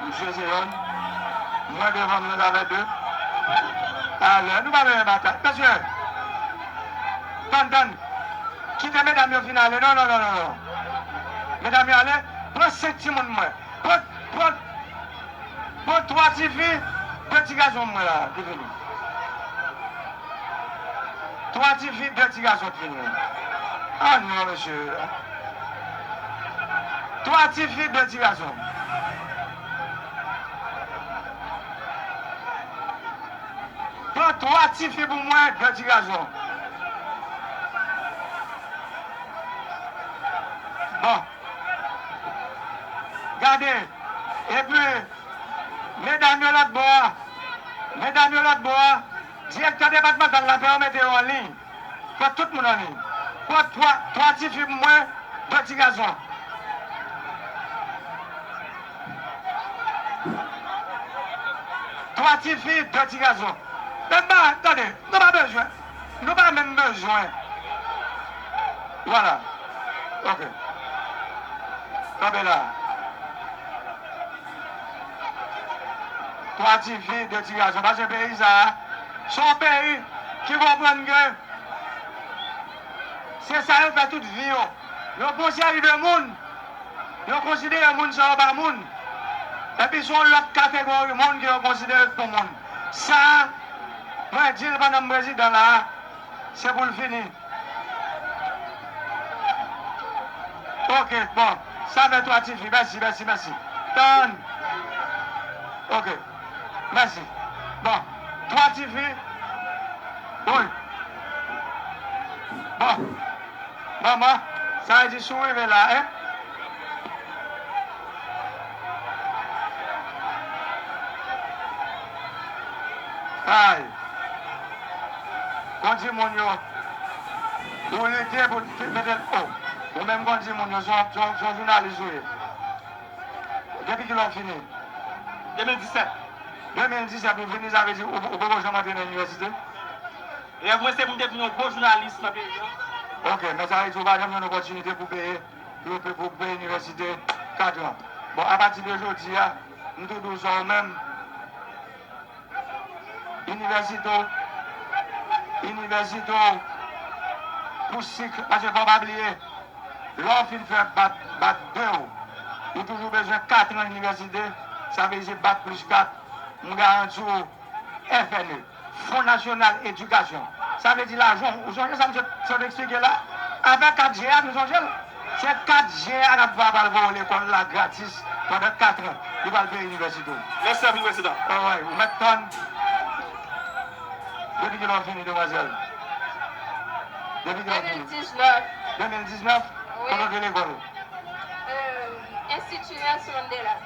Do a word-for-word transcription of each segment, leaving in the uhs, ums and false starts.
Mesye se yonn. Mwen devan m, nou avè de. Alè, nou pa bezwen batay. Mesye, tann, tann. Kite medam yo fin ale. Non, non, non, non, non. Medam yo ale. Pran senk timoun mwen. Pran, pran, pran twa tifi, de ti gason mwen la, ki vini. Twa tifi, de ti gason ki vini. Ah non, mesye. Twa tifi, de ti gason. Pran twa tifi pou mwen, de ti gason. Bon. Gade. Epi, medam yo lòt bò a. Medam yo lòt bò a. Direktè depatmantal la fè yo mete yo an liy. Fè tout moun an liy. Pran twa, twa tifi pou mwen, de ti gason. Twa tifi, de ti gason. Men ba, tande, nou pa bezwen. Nou pa menm bezwen. Vwala. Ok. Kanpe la. Twa tifi, de ti gason. Paske peyi sa a, se yon peyi ki konprann ke se sa yo fè tout vi yo. Yo pran seri de moun, yo konsidere moun sa yo pa moun. Epi se yon lòt kategori moun ke yo konsidere pou moun. Sa a, mwen di l pandan m prezidan la a, se pou l fini. Ok, bon. Sa fè twa tifi. Mèsi, mèsi, mèsi. Tann. Ok. Mèsi. Bon. Twa tifi. Wi. Bon. Manman, sa vle di si w rive la, en? Ay. Kondi moun yo. Ou lite pou te mete l o. Ou menm kondi moun yo, se yon, se yon, se yon jounalis ou ye. Depi kilè w fini? De mil disèt. De mil disèt ou fini, sa vle di ou, ou poko janm antre nan inivèsite? Rèv mwen se pou m te vin yon gwo jounalis nan peyi an. Ok, men sa vle di ou pa janm jwenn opòtinite pou peye, pou, pou, pou peye inivèsite katran. Bon, apati de jodi a, m tou di w sa ou menm, inivèsite w, inivèsite w pou sik, paske fò w pa bliye, lè w fin fè bak, bak de w, ou toujou bezwen katran inivèsite, sa vle di bak plis kat, m garanti w, F N E, Fon Nasyonal Edikasyon. Sa vle di lajan, ou sonje sa m sot, sot eksplike la? Afè kat G a, nou sonje l? Se kat G a k ap va pral voye w lekòl la gratis pandan katran. Li pral peye inivèsite w. Mèsi anpil, prezidan. Alright, ou mèt tann. Depi kilè w fini, demwazèl? Depi kilè w fini? De mil diznèf. De mil diznèf? Wi. Kote w te lekòl? Euh, Enstiti Nelson Mandela.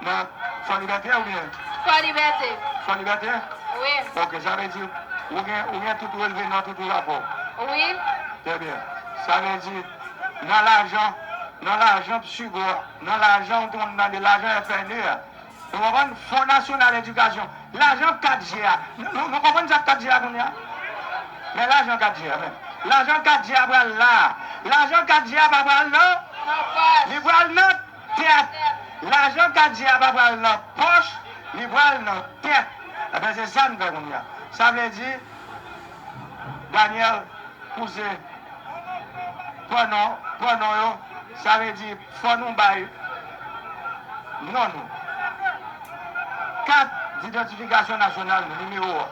Nan Fò Libète oubyen? Fò Libète. Fò Libète? Wi. Ok, sa vle di ou gen, ou gen tout relve nan tout rapò. Wi. Trè byen. Sa vle di nan lajan, nan lajan Psigo a, nan lajan ou te konn tande lajan F N E a, ou konprann? Fon Nasyonal Edikasyon, lajan kat G a. Nou, nou, nou konprann sa k kat G a kounye a? Men lajan kat G a, men. Lajan kat G a pral la. Lajan kat G a pa pral nan. Nan pòch. Li pral nan tèt. Lajan kat G a pa pral nan pòch, li pral nan tèt. Ebyen, se sa n fè kounye a. Sa vle di, Daniel, pouse, pran non, pran non yo, sa vle di, fò nou bay non nou. Kat idantifikasyon nasyonal nou, nimewo a.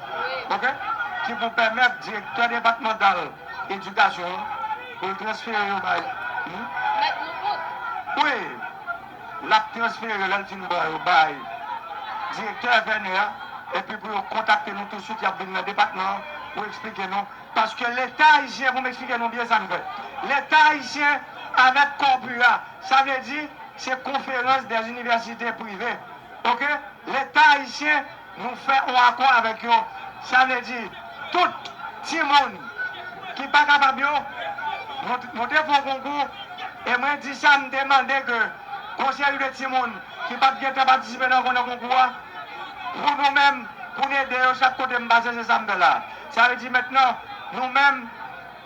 Ok? Ki pou pèmèt direktè depatmantal edikasyon an pou l transfere yo bay. Hmm? Mèt nou tout. Wi. L ap transfere lè l fin pran yo bay direktè F N E a, epi pou yo kontakte nou tousuit, y ap vin nan depatman an pou eksplike nou. Paske Leta ayisyen, pou m eksplike nou byen sa n fè. Leta ayisyen avèk Corpus a, sa vle di se Conférence des Universités Privées. Ok? Leta ayisyen, nou fè yon akò avèk yo. Sa vle di, tout timoun ki pa kapab yo, nou, nou te fè yon konkou, e mwen di sa, m te mande ke gon seri de timoun ki pa t gentan patisipe nan, nan konkou a, pou nou menm, pou n ede yo chak kote m pase, se sa m fè la. Sa vle di mentnan, nou menm,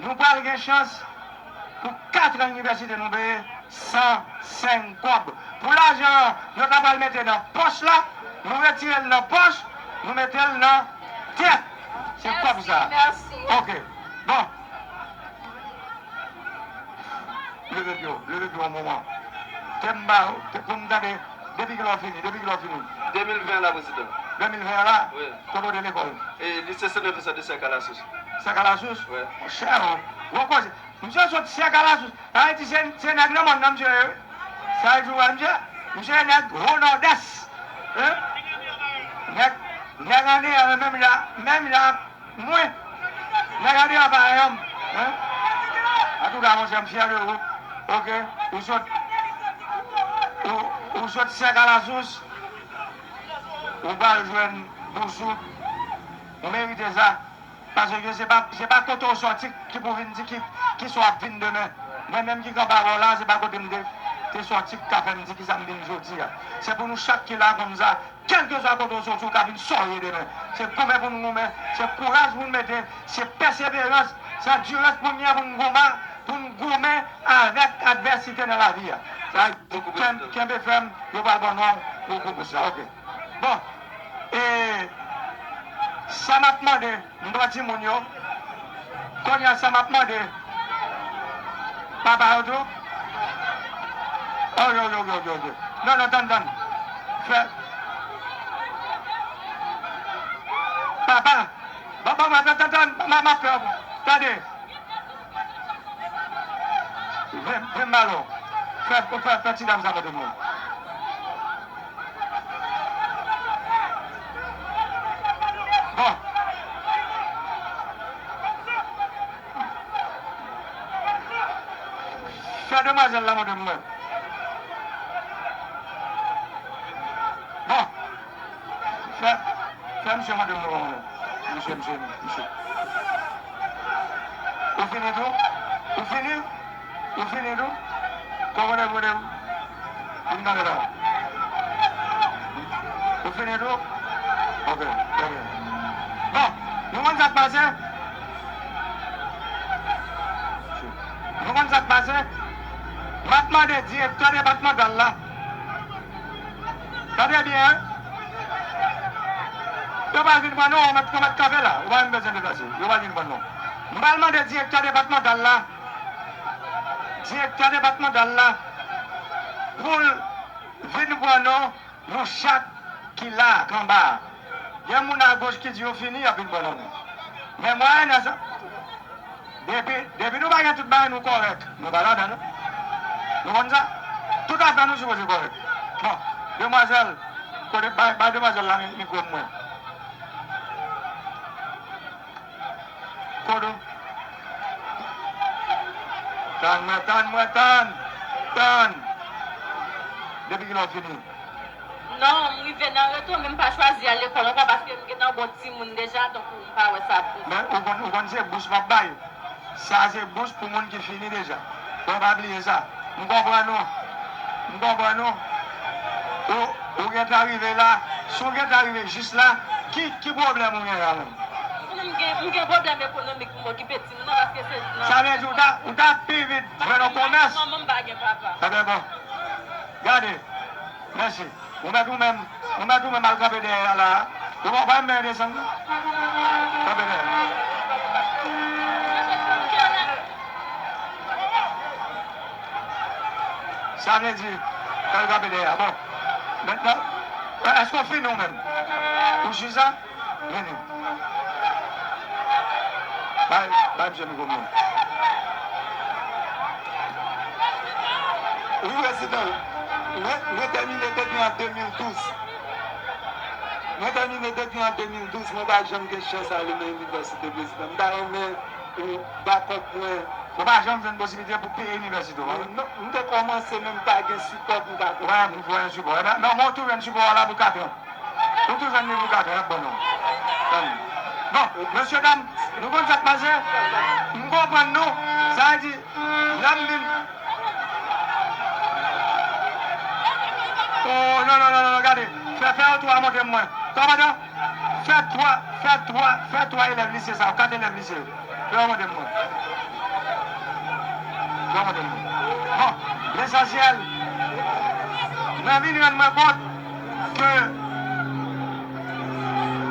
nou pral gen chans pou katran inivèsite nou peye, san senk kòb. Pou lajan an, yo ta pral mete nan pòch la, nou retire l nan pòch, nou mete l nan tèt. Se kòb sa. Mèsi, mèsi. Ok. Bon. Leve pye w, leve pye w yon moman. Te m ba, te, pou m tande, depi kilè w fini, depi kilè w fini? De mil ven la, prezidan. De mil ven la? Wi. Kote w te lekòl? E, lise Sen Nofis de Sèk a Lasous. Sèk a Lasous? Wi. Monchè, w, w koze. Misye sot Sèk a Lasous. Sa vle di se, se nèg nan mòn nan misye ye, wi. Sa vle di w wè misye, misye nèg wo Nòdès. Hein? Nèg, nèg andedan, menm jan, menm jan ak mwen. Nèg andedan pa yon, hein? Antouka, monchè, m fyè de ou. Ok? Ou sot, ou, ou sot Sèk a Lasous. Ou pral jwenn bous ou. Ou merite sa. Paske se pa, se pa kote w sòti ki pou vin di ki, ki sa w ap vin demen. Mwen menm ki kanpe avè w la, se pa kote m te, te sòti ki ka fè m di ki sa m vin jodi a. Se pou nou chak ki la konn sa, kèlkeswa kote w sòti, w ka vin sa w ye demen. Se goumen pou n goumen, se kouraj pou n mete, se pèseverans, se andirans pou n gen pou n goumen, pou n goumen avèk advèsite nan lavi a. Sa, kenbe, kenbe fèm, yo pral ban nou pou, pou, pou sa. Ok. Bon, e sa m ap mande, m pran timoun yo. Kounye a sa m ap mande, papa yo tou. Oh, yo, yo, yo, yo, yo. Non, non, tann, tann. Fè. Papa. Bon, bon, bon, tann, tann, tann. M a, m ap fè. Tande. Vin, vin, Malo. Fè, fè, fè ti dam sa pote m nan. Bon. Fè demwazèl la montre m wè. Bon. Fè, fè misye montre m wè. Misye, misye, misye. Ou fini tou? Ou fini? Ou fini tou? Kòmande pou de ou. Vin tande la. Ou fini tou? Ok, trè byen. Bon, nou konn sa k pase? Nou konn sa k pase? M ap mande direktè depatmantal la. Tande byen, hein? Yo pral vin pran nou, ou mèt, ou mèt kanpe la. Ou pa menm bezwen deplase. Yo pral vin pran nou. M pral mande direktè depatmantal la. Direktè depatmantal la. Pou l vin pran nou, nou chak ki la, k anba a. Gen moun agoch ki di yo fini, y ap vin pran nan nou. Men mwen, nan sa, depi, depi nou pa gen tout bagay, nou kòrèk. Nou pa ladan, non. Nou konn sa? Tout afè nou sipoze kòrèk. Bon, demwazèl, kote, bay, bay demwazèl la mi-, mikwo mwen. Kodo. Tann mwen, tann mwen, tann. Tann. Depi kilè w fini? Non, m rive nan reto, men m pa chwazi al lekòl ankò paske m gentan bon timoun deja, donk m pa wè sa pou. Men ou konn, ou konn se bous m ap bay. Sa se bous pou moun ki fini deja. Bon, pa bliye sa. M konprann ou. M konprann ou. Ou, ou gentan rive la. Si w gentan rive jis la, ki, ki pwoblèm ou gen la menm? Konnen m gen, m gen pwoblèm ekonomik pou m okipe timoun nan paske se nan. Sa vle di ou ta, ou ta pi vit jwenn yon komès? Manman m pa gen papa. Enben bon. Gade. Mèsi. Ou mèt ou menm, ou mèt ou menm al kanpe dèyè a la a. Ou pa, ou pa menm desann non. Kanpe dèyè. Sa vle di, al kanpe dèyè a. Bon. Mentnan, èske w fini ou menm? Ou chita? Vini. Bay, bay misye mikwo mwen. Wi, prezidan. Mwen, mwen tèmine depi an de mil douz. Mwen tèmine depi an de mil douz. Mwen pa janm gen chans ale nan inivèsite, prezidan. M ta renmen ou bakòp mwen. Ou pa janm jwenn posiblite pou peye inivèsite w, non? Non, m te kòmanse, men m pa gen sipò pou m ta kontinye. Ou pa gen sipò. Enben, men ou toujou jwenn sipò a la pou katran. Ou toujou jwenn li pou katran, y ap ban nou. Tann. Bon, mesye dam, nou konn sa k pase? M konprann nou. Sa vle di, lè m vin. Oh, non, non, non, non, non, gade. Fè, fè yon twa montre m mwen. Kòmandan, fè twa, fè twa, fè twa elèv lise sa yo, kat elèv lise yo. Fè yo montre m mwen. Fè yo montre m mwen. Bon, Lesansyèl, mwen vin rann mwen kont ke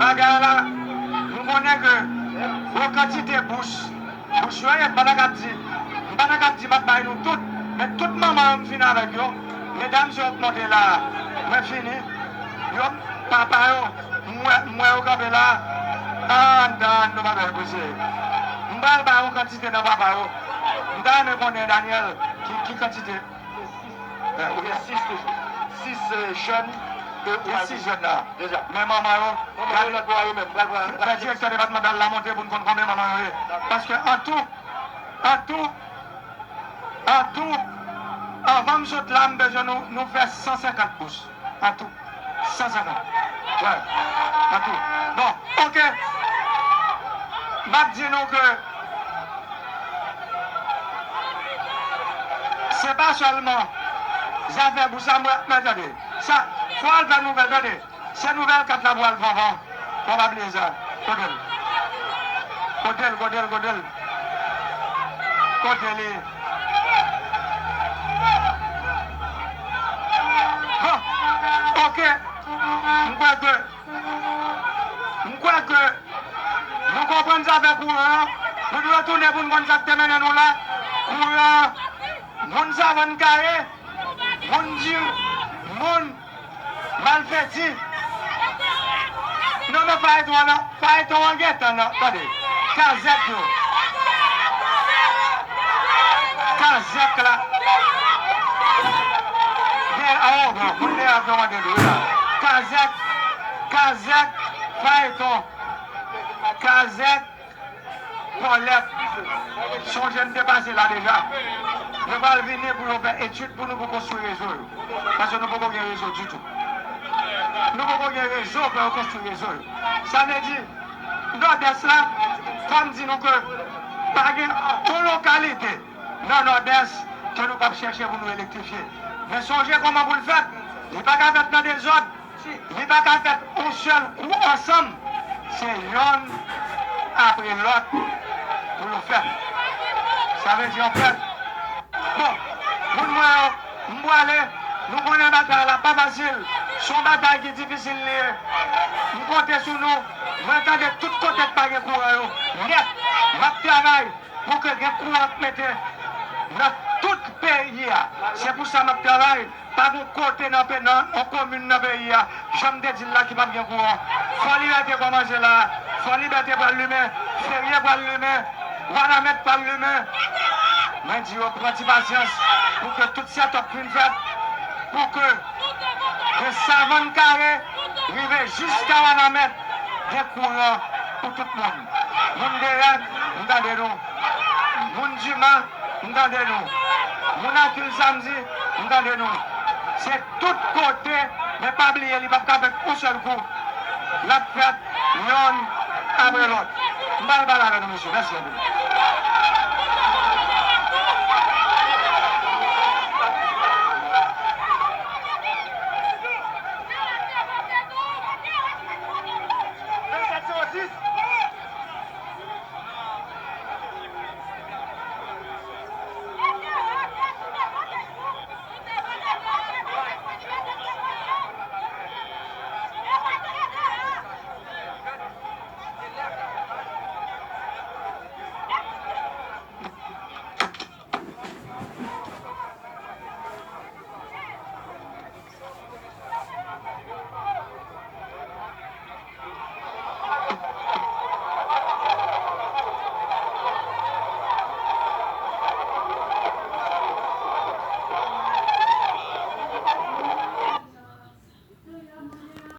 bagay la, nou konnen ke yon kantite bous, bous yo ye, m pa ta ka ap di, m pa ta ka ap di m ap bay nou tout, men tout manman yo m fin avèk yo, medam yo k monte la a, mwen fini, yo, papa yo, m wè, m wè yo kanpe la a, ann, ann, nou pa bèl pou se. M pral bay yon kantite nan papa yo, m ta renmen konnen, Daniel, ki, ki kantite. Ou gen sis toujou. Sis jèn. Gen sis jèn la. Deja. Men manman yo. Manman yo nan dwa yo menm. Pral pran. Fè direktè depatmantal la monte pou n konn konbyen manman yo ye. Paske an tou, an tou, an tou, anvan m sot la, m bezwen nou, nou fè san senkant bous. An tou. San senkant. Wè. An tou. Bon, oke. M ap di nou ke se pa sèlman zafè bous sa, mwen, men tande. Sa, fò al fè nouvèl, tande. Se nouvèl kat la pou al vanvan. Fò pa bliye sa. Kote l? Kote l, kote l, kote l? Kote li? Bon, oke. M kwè ke, m kwè ke nou konprann zafè kouran an. Nou dwe tounen pou n konn sa k te mennen nou la. Kouran an, moun Savann Kare, moun di, moun Malfeti. Non, men fayeton an, non. Fayeton an gentan, non. Tande. Kazèk yo. Kazèk la. Gen, oh, bon, moun de avyon an de dwe la. Kazèk. Kazèk. Fayeton. Kazèk. Pòlèt, sonje n te pase la deja. Yo pral vini pou yo fè etid pou nou pou konstwi rezo yo. Paske nou poko gen rezo ditou. Nou poko gen rezo pou yo konstwi rezo yo. Sa vle di, Nòdès la, fò m di nou ke pa gen yon lokalite nan Nòdès ke nou p ap chèche pou nou elektrifye. Men sonje kòman pou l fèt. Li pa ka fèt nan dezòd. Li pa ka fèt yon sèl kou ansanm. Se yonn apre lòt pou yo fèt. Sa vle di anfèt, bon, moun mwen yo, m prale, nou konnen batay la pa fasil. Se yon batay ki difisil li ye. M konte sou nou. Mwen tande tout kote k pa gen kouran yo nèt. M ap travay pou ke gen kouran k mete nan tout peyi a. Se pou sa m ap travay. Pa gen kote nan pe-, nan yon komin nan peyi a, jan m te di l la, ki p ap gen kouran. Fò Libète kòmanse la. Fò Libète pral limen. Ferye pral limen. Wanament pral limen. Mwen di yo pran ti pasyans pou ke tout sètòp fin fèt. Pou ke de Savann Kare rive jiska Wanament, gen kouran pou tout moun. Moun Derèk, m tande nou. Moun Dima, m tande nou. Moun Akil Samdi, m tande nou. Se tout kote, men pa bliye, li p ap ka fèt yon sèl kou. L ap fèt yonn apre lòt. M pral pale avè nou, mesye. Mèsi anpil.